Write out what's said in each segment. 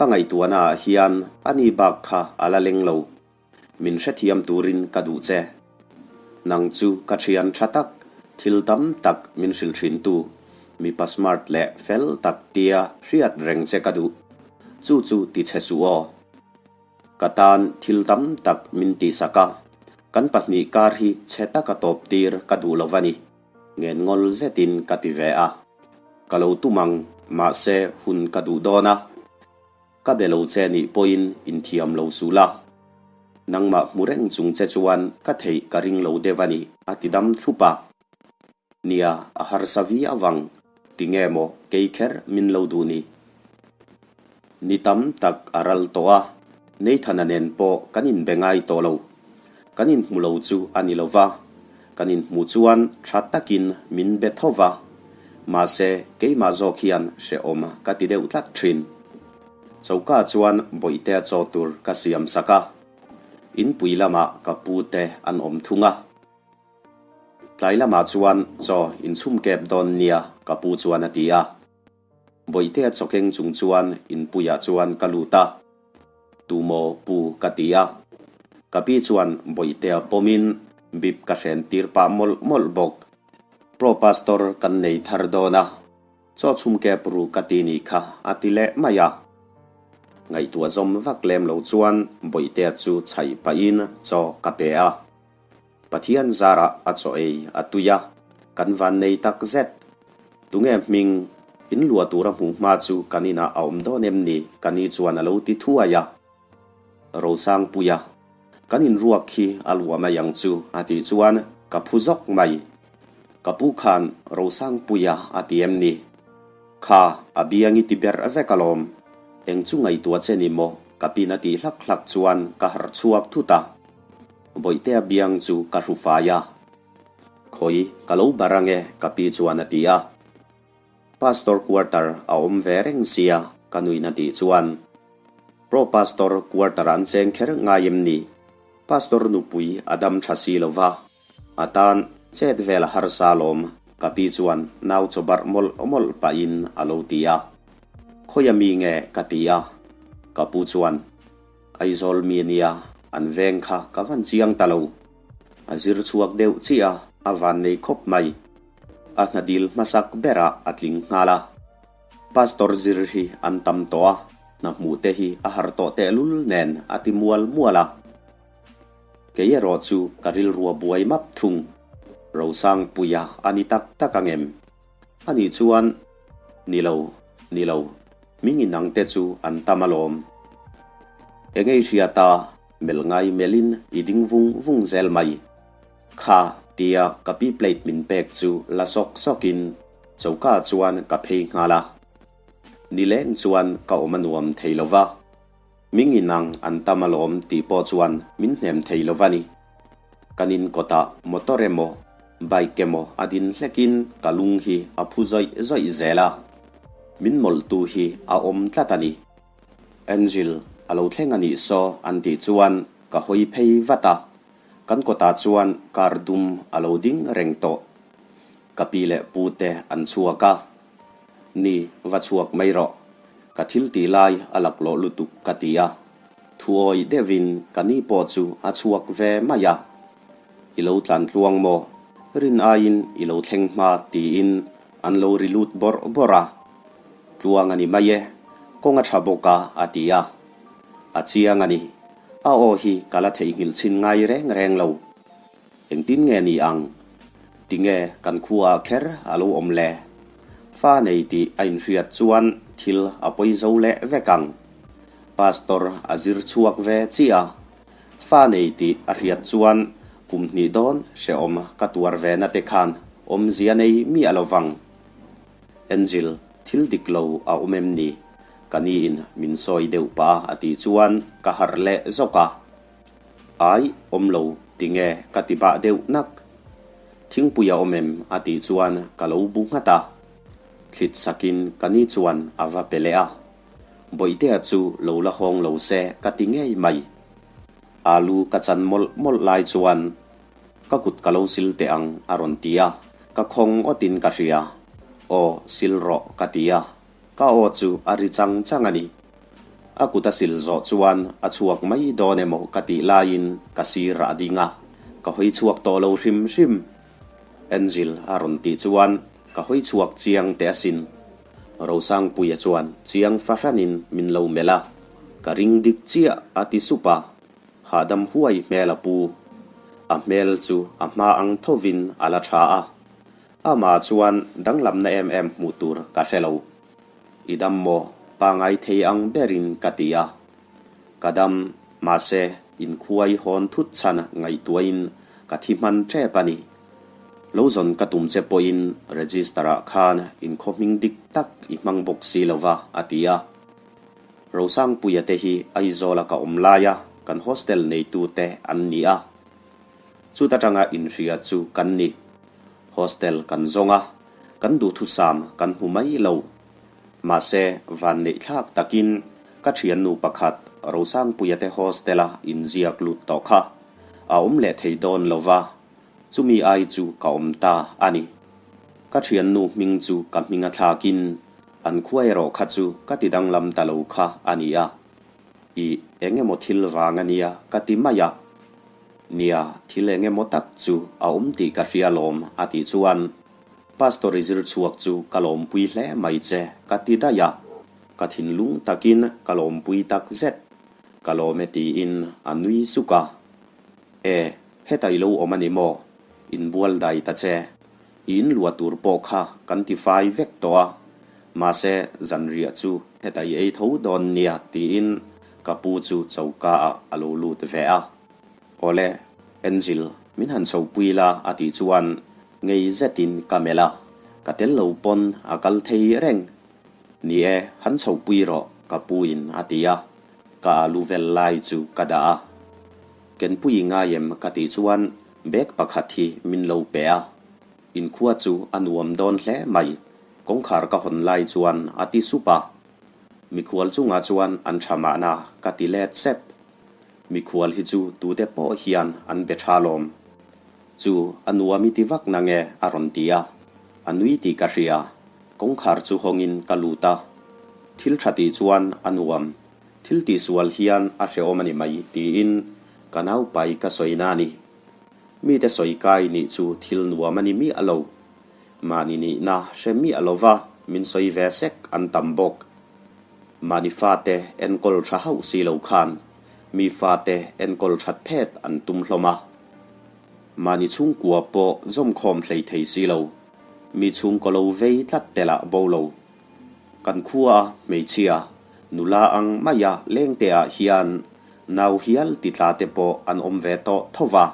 Ka ngaihtuahna ah hian ani bak kha a la leng lo. Min hrethiam turin ka duh che. Nang chu ka thian tha tak, thil tam tak min hrilh thintu, mipa smart leh fel tak tia hriat reng che ka duh. Chu chu ti che suh aw. Ka tan thil tam tak min tihsak a, kan pahnih kar hi chhe taka tawp tir ka duh lo va ni. Ngen ngawl zetin ka ti ve a. Ka lo tum ang, mahse hun ka duh dawn a. Ka be lo che nih pawhin inthiam lo suh la. Nangmah hmu reng chung che chuan ka theih ka ring lo deuh a ni, a ti dam thlup a. Nia, a harsa vi avang, ti nge maw kei kher min lo duh ni? Ni tam tak a ral tawh a, Nathan-a nen pawh kan inbe ngai tawh lo. Kan inhmu lo chu a ni lo va, kan inhmuh chuan tha takin min be tho va, mahse keimah zawk hian hrehawm ka ti deuh tlat thin. Choka chuan bawihtea chaw tur ka siam sak a, inpui lamah ka pu te an awm thung a. Tlai lamah chuan chaw inchhum kep dawn nia ka pu chuan a ti a. Bawihtea chawkeng chung chuan inpuiah chuan ka lut a. Tumaw pu ka ti a. Ka pi chuan Bawihtea pawmin bip ka hren tir pah mawlh mawlh bawk. Pro Pastor kan nei thar dawn a, chaw chhum kep ru ka ti nih kha a ti leh mai a. Ngaihtuah zawm vak lem lo chuan Bawihtea chu chhaih pahin chaw ka pe a. Pathian zarah a chaw ei a tui a, kan van nei tak zet. Tunge hming, in luah tura hmuh hma chu kan inah a awm dawn em ni? Ka ni chuan a lo ti thuai a. Rosangpuia, kan inruak khi a luah mai ang chu a tih chuan ka phu zawk mai. Ka pu khan Rosangpuia a ti em ni? Kha, a biangi ti ber vek alawm. Eng chu ngaihtuah che ni maw? Ka pin a tih hlak hlak chuan ka harh chhuak thut a. Bawihtea biang chu ka hru fai a. Khawi, ka lo bar ange, ka pi chuan a ti a. Pastor quarter a awm ve reng sia, ka nuin a tih chuan. Pro Pastor quarter an cheng kher ngai em ni? Pastor nupui a dam tha si lo va, a tan chet vel a harsa alawm, ka pi chuan nau chaw barh mawlh mawlh pahin a lo ti a. Khawia mi nge ka ti a, ka pu chuan. Aizawl mi ania, an veng kha ka van chiang ta lo. A zir chhuak deuh chiah a, a van nei khawp mai. A hna dil hmasak berah a tling nghal a. Pastor zir hi an tam tawh a, hna hmuh te hi a har tawh tehlul nen a ti mual mual a. Kei erawh chu ka rilrua buai map thung. Rosangpuia a ni tak tak ang em? Anih chuan, Ni lo, ni lo, hming inang te chu an tam alawm. Engei hriata melh ngai melhin i ding vung vung zel mai. Kha tia ka pi plate min pek chu la sawk sawkin choka chuan ka phei nghal a. Nileng chuan ka awm a nuam thei lo va, hming inang an tam alawm tih pawh chuan min hnem thei lo va ni. Kan in kawtah motor emaw bike emaw a din hlekin ka lung hi a phu zawih zawih zel a, min mawlhtu hi a awm tlat a ni. Angel a lo thleng a nih saw an tih chuan ka hawi phei vat a, kan kawtah chuan car dum a lo ding reng tawh. Ka pi leh pu te an chhuak a, Ni, va chhuak mai rawh. Ka thil tih lai a laklawh lutuk ka ti a. Thuawi deuhin ka ni pawh chu a chhuak ve mai a. I lo tlan tluang maw? Rin aiin i lo thleng hma tiin an lo ri lut bawrh bawrh a. Tluang a ni mai e, kawng a tha bawk a a ti a. A chiang a ni. A aw hi ka la theihnghilh chhin ngai reng reng lo. Engtin nge ni ang? Tinge kan khuaah kher a lo awm le? Fa nei tih a inhriat chuan thil a pawi zo leh vek ang. Pastor a zir chhuak ve chiah a, fa nei tih a hriat chuan kum hnih dawn hrehawm ka tuar ve na te khan awmzia nei miah lo vang. Angel, thil dik lo a awm em ni? Ka niin min sawi deuh pah a tih chuan ka harh leh zawk a. Ai, awm lo, tinge ka ti bah deuh nak. Thingpui a awm em? a tih chuan ka lo bu nghat a. Thlit sakin ka ni chuan a va pe leh a. Bawihtea chu lo la hawng lo se ka ti ngei mai. Alu ka chan mawlh mawlh lai chuan ka kut ka lo sil teh ang a rawn ti a, ka khawng awtin ka hria. Aw, sil rawh ka ti a, ka aw chu a ri chang chang a ni. A kut a sil zawh chuan a chhuak mai dawn emaw ka tih laiin ka sir a ding a, ka hawi chhuak tawh lo hrim hrim. Angel a rawn tih chuan ka hawi chhuak chiang teh asin. Rosangpuia chuan chiang fahranin min lo melh a, Ka ring dik chiah a ti sup a, hahdam huai hmel a pu. A hmel chu a hma ang thovin a la tha a, amah chuan danglamna em em hmuh tur ka hre lo. I dam maw? Pangai thei ang berin ka ti a. Ka dam, mahse inkhuai hawn thut chhan ngaihtuahin ka thi hman tep a ni. Lo zawn ka tum che pawhin register ah khan inkhaw hming dik tak i hmang bawk si lo va, a ti a. Rosangpuia te hi Aizawla ka awm laia kan hostel neitute an ni a. Chuta tanga inhria chu kan ni. Hostel kan zawng a, kan duhthusam kan hmu mai lo. Mahse, vanneihthlak takin ka thiannu pakhat Rosangpuia te hostel-a inziak lut tawh kha a awm leh thei dawn lo va, chumi ai chu ka awm ta a ni. Ka thiannu hming chu ka hming a thlakin an khua erawh kha chu ka ti danglam ta lo kha a ni a. Ih, eng emaw thil vang a nia ka ti mai a. Nia, thil eng emaw tak chu a awm tih ka hria lawm a tih chuan Pastor i zir chhuak chu ka lawmpui hle mai che ka ti daih a. Ka thinlung takin ka lawmpui tak zet. Ka lawm e tiin a nui suk a. E, heta i lo awm a ni maw? Inbual dai ta che. I inluah tur pawh kha kan ti fai vek tawh a, mahse zanriah chu heta i ei tho dawn nia tiin ka pu chu choka ah a lo lut ve a. Awle, Angel, min han chhopui la a tih chuan ngei zetin ka melh a, ka tel lo pawn a kal thei reng. Ni e, han chhopui rawh ka pu in a ti a, ka alu vel lai chu ka dah a. Kenpui i ngai em ka tih chuan bag pakhat hi min lo pe a, inkhua chu a nuam dawn hle mai, kawngkhar ka hawn lai chuan a ti sup a. Mikhual chungah chuan an tha mahna ka ti let sep. Mikhual hi chu tute pawh hian an be tha lawm. Chu a nuam i ti vak na nge a rawn ti a, a nui tih ka hria, kawngkhar chu hawngin ka lut a. Thil tha tih chuan a nuam, Thil tihsual hian a hrehawm a ni mai tiin ka naupai ka sawi na a ni. Mite sawi kai nih chu thil nuam a ni miah lo. Mahni nihna hre miah lova min sawi ve sek an tam bawk. Mahni fate enkawl tha hauh si lo khan mi fate enkawl that phet an tum hlawm a. Mahni chhungkua pawh zawmkhawm hlei thei si lo. Mi chhungkaw lo vei tlat te lah bo lo. Kan khua hmeichhia nula ang maia lengte ah hian nau hial ti tla te pawh an awm ve tawh tho va,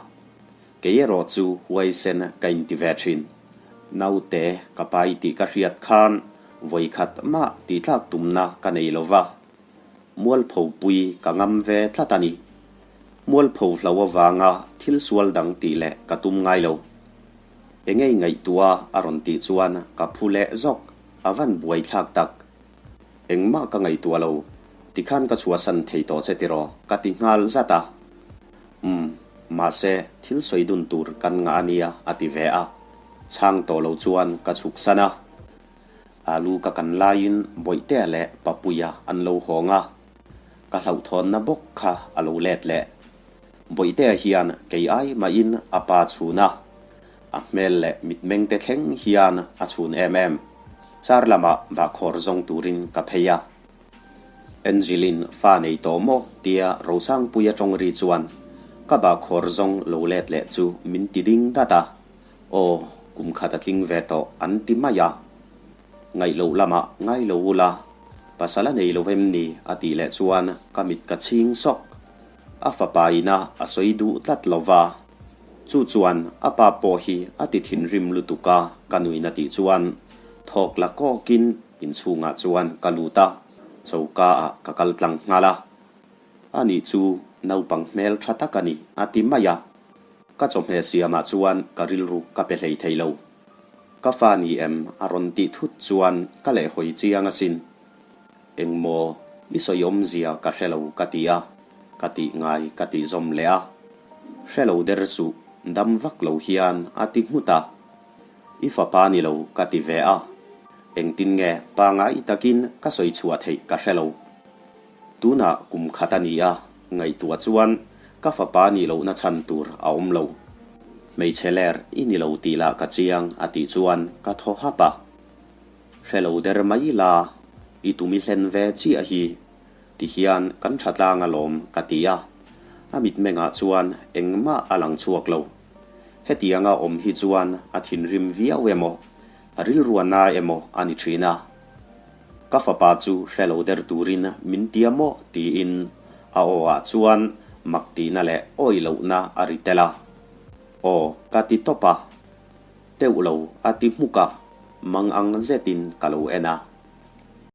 kei erawh chu huaisen ka inti ve thin. Naute ka pai tih ka hriat khan vawikhat mah tih tlak tumna ka nei lo va, mualpho pui ka ngam ve tlat a ni. Mualpho hlo avanga thil sual dang tih leh ka tum ngai lo. Engei ngaihtuah a rawn tih chuan ka phu leh zawk. A van buai thlak tak. Engmah ka ngaihtuah lo. Tikhan ka chhuahsan thei tawh che tiraw? Ka ti nghal zat a. Umm, mahse thil sawi dun tur kan ngah a nia a ti ve a. Chhang tawh lo chuan ka chhuksan a. Alu ka kan laiin Bawihtea leh Papuia an lo hawng a. Ka hlauhthawnna bawk kha a lo let leh. Bawihtea hian kei ai mahin a pa chhun a, a hmel leh mitmeng te thleng hian a chhun em em. Car lamah bahkhawr zawng turin ka phei a. Angelin fa nei tawh maw tia Rosangpuia tawng ri chuan ka bahkhawr zawng lo let leh chu min ti ding dat a, Aw, kum khat a tling ve tawh an ti mai a. Ngaih loh lamah ngai lo ula, pasal a nei lo em ni a tih leh chuan ka mit ka chhing sawk. A fapa ina a sawi duh tlat lo va, chu chuan a pa pawh hi a ti thinrim lutuk a ka nuin a tih chuan thawk la kawkin inchhungah chuan ka lut a, choka ah ka kal tlang nghal a. Ani chu naupang hmel tha tak a ni a ti mai a, ka chawhmeh siamah chuan ka rilru ka pe hlei thei lo. Ka fa ni em a rawn tih thut chuan ka lehhawi chiang asin. Engmaw i sawi awmzia ka hre lo ka ti a, ka tih ngai ka tih zawm leh a. Hre lo der suh, dam vak lo hian a ti nghut a. I fapa ni lo ka ti ve a. Engtin nge pangai takin ka sawi chhuah theih ka hre lo. Tunah kum khat a ni a, ngaihtuah chuan ka fapa nih lohna chhan tur a awm lo. Hmeichhe ler i ni lo tih lah ka chiang a tih chuan ka thaw hap a. Hre lo der mai la, i tum i hlen ve chiah hi. Ti hian kan tha tlang alawm ka ti a. A mitmengah chuan engmah a lang chhuak lo. Hetianga awm hi chuan a thinrim viau emaw, a rilru a na emaw a ni thin a. Ka fapa chu hre lo der turin min tia maw tiin a aw ah chuan mak tihna leh awi lohna a ri tel a. Aw ka ti tawp a. Teuh lo a ti hmuk a, mang ang zetin ka lo en a.